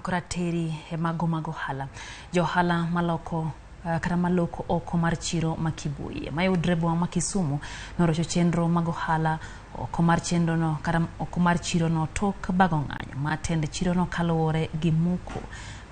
Koro ateri e mago mag ohala. Jo ohala maloko kata maloko oko mar chiro ma Kibuye mayudre e boma ma Kisumu norocho chenro mag ohala oko mar chenro no kata oko mar chiro no tok bago ng'anyo ma tend chiro no kaluwore gi muko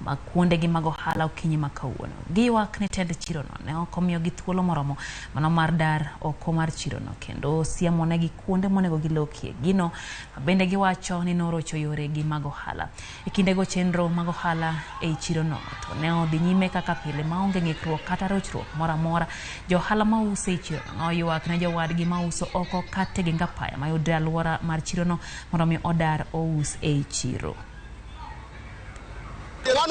mag kuondegi mag ohala okinyi ma kawuono. Giywak ni tend chiro no ne ok omiyogi thuolo moromo mano mar dar oko mar chiro no kendo siemo negi kuonde monego gilokie. Gino bende giwacho ni norocho yoregi mag ohala. E kindego chenro mag ohala ei chiro no to ne odhi nyime kaka pile maonge ng'ikruok kata rochruok moro amora. Jo ohala mauso ei chiro no noywak ne jowadgi mauso oko kata e geng apaya mayudre e alwora mar chiro no mondo mi odar ous ei chiro. Wan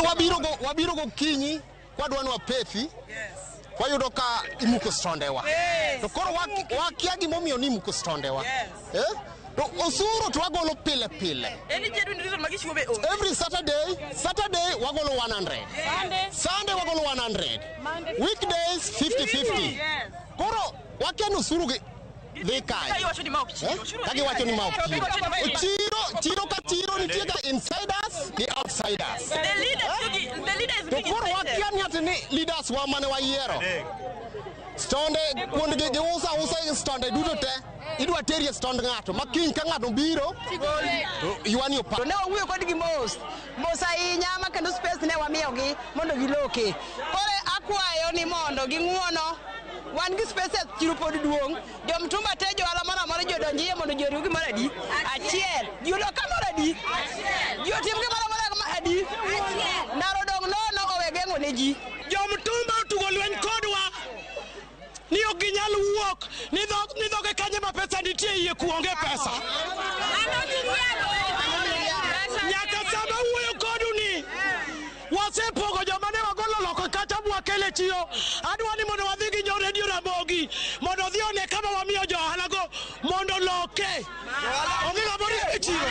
wabiro gokinyi kwadwa ni wapethi, wayudo ka imuko stondewa. To koro wakia gimomiyo ni imuko stondewa. Eh? To osuru to wagolo pile pile. Every Saturday, Saturday wagolo 100. Sunday wagolo 100. Weekdays 50 50. Koro wakia ni osuru gi dhi kanye. Eh? Ka giwacho ni ma ok chiro. Chiro, chiro ka chiro nitie ga insiders gi outsiders. To koro wakia ni ati ni leaders wa mane wayiero. Stonde kuondgi giuso ausa stonde duto te. Idwa teri e stond ng'ato ma kiny ka ng'ato biro to ywani opa. To ne wawuoyo kodgi mos mos ahinya ma kendo space ne wamiyogi mondo giloke. Koro akwayo ni mondo ging'uono wan gi spaces, chiro pod duong'. Jomtumba te, johala moro amora, ji odonj iye mondo ji oriw gimoro adi achiel, ji olok kamoro adi, ji otim gimoro amora adi, ndaro odong' nono, owe geng'o ne ji. Jomtumba otugo lweny kodwa ni ok ginyal wuok ni dhoge kanye ma pesa nitie iye kuonge pesa. Nyaka sama wuoyo kodu ni wasepogo joma ne wagolo loko kata mwakele chiro. Adwa ni mondo wadhi gi jo redio Ramogi mondo odhi one kama wamiyo jo ohalago mondo loke onge ng'ama oriemb e chiro.